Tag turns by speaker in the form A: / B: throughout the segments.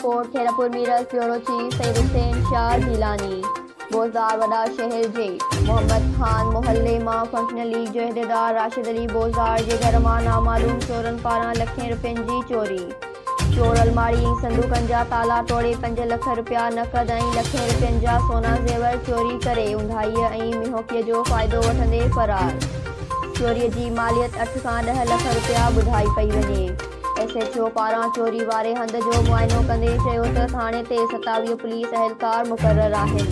A: Report, Khairpur Mirs, bureau chief Syed Hussain Shah Jilani, Bozdar وڏا شهر جي محمد خان محلي مان فنڪشنل ليگ جو عهديدار راشد علي بوزدار جي گهر مان نامعلوم چورن پاران لکين رپين جي چوري، چور الماڙي ۽ صندوقن جا تالا ٽوڙي 5 لک رپيا نقد ۽ لکين رپين جا سونا زيور چوري ڪري اونداهيء ۽ مينهوڪيء جو فائدو وٺندي فرار، چوريء جي ماليت 8 کان 10 لک رپيا ٻڌائي پئي وڃي. ايس ايڇ او پاران چوري واري هنڌ جو معائنو ڪندي چيو ته ٿاڻي تي 27 پوليس اهلڪار مقرر آهن،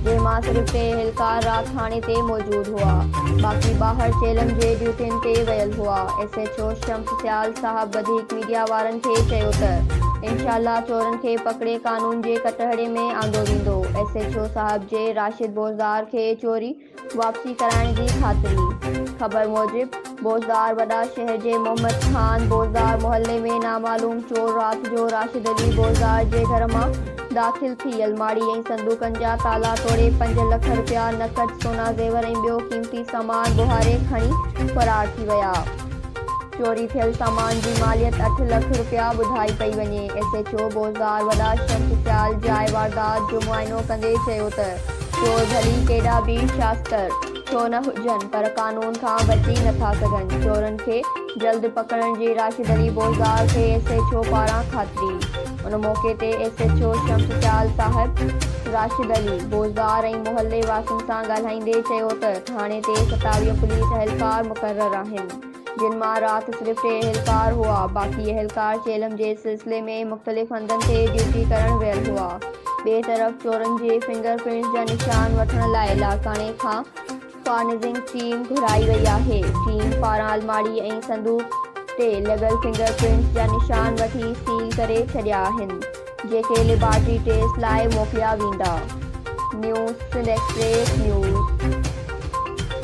A: جنهن مان صرف ٽي اهلڪار رات ٿاڻي تي موجود هئا، باقي ٻاهر چيلم جي ڊيوٽين تي ويل هئا. S H O Shams Sial صاحب وڌيڪ ميڊيا وارن کي چيو ته انشاء الله چورن کي پڪڙي قانون جي ڪٽهڙي ۾ آندو ويندو. ايس ايڇ او صاحب جي راشد بوزدار کي چوري واپسي ڪرائڻ جي خاطري. خبر موجب، بوزدار وڏا شهر جي محمد خان بوزدار محلي ۾ نامعلوم چور رات جو راشد علي بوزدار جي گهر مان داخل ٿي الماڙي ۽ صندوقن جا تالا ٽوڙي 5 لک رپيا نقد، سونا زيور ۽ ٻيو قيمتي سامان ٻوهاري کڻي فرار ٿي ويا. چوري ٿيل سامان جي ماليت 8 لک رپيا ٻڌائي پئي وڃي. ايس ايڇ او بوزدار وڏا شمس سيال جاء واردات جو معائنو ڪندي چيو ته چور ڀلي ڪيڏا به شاستر ڇو نه هجن پر قانون کان بچي نٿا سگهن، چورن کي جلد پڪڙڻ جي راشد علي بوزدار کي ايس ايڇ او پاران خاطري. ان موقعي تي S H O Shams Sial صاحب راشد علي بوزدار ۽ محلي واسين سان ڳالهائيندي چيو ته ٿاڻي تي 27 پوليس اهلڪار مقرر آهن جن مان رات صرف ٽي اهلڪار هئا باقي اهلڪار چيلم جي سلسلي ۾ مختلف هنڌن تي ڊيوٽي ڪرڻ ويل هئا. ٻئي طرف چورن جي فنگر پرنٽس جا نشان وٺڻ لاء لاڙڪاڻي کان فارنزنڪ ٽيم گهرائي وئي آهي، ٽيم پاران الماڙي ۽ صندوق تي لڳل فنگر پرنٽس جا نشان وٺي سيل ڪري ڇڏيا آهن، جيڪي ليبارٽري ٽيسٽ لاء موڪليا ويندا. News Sindh express news.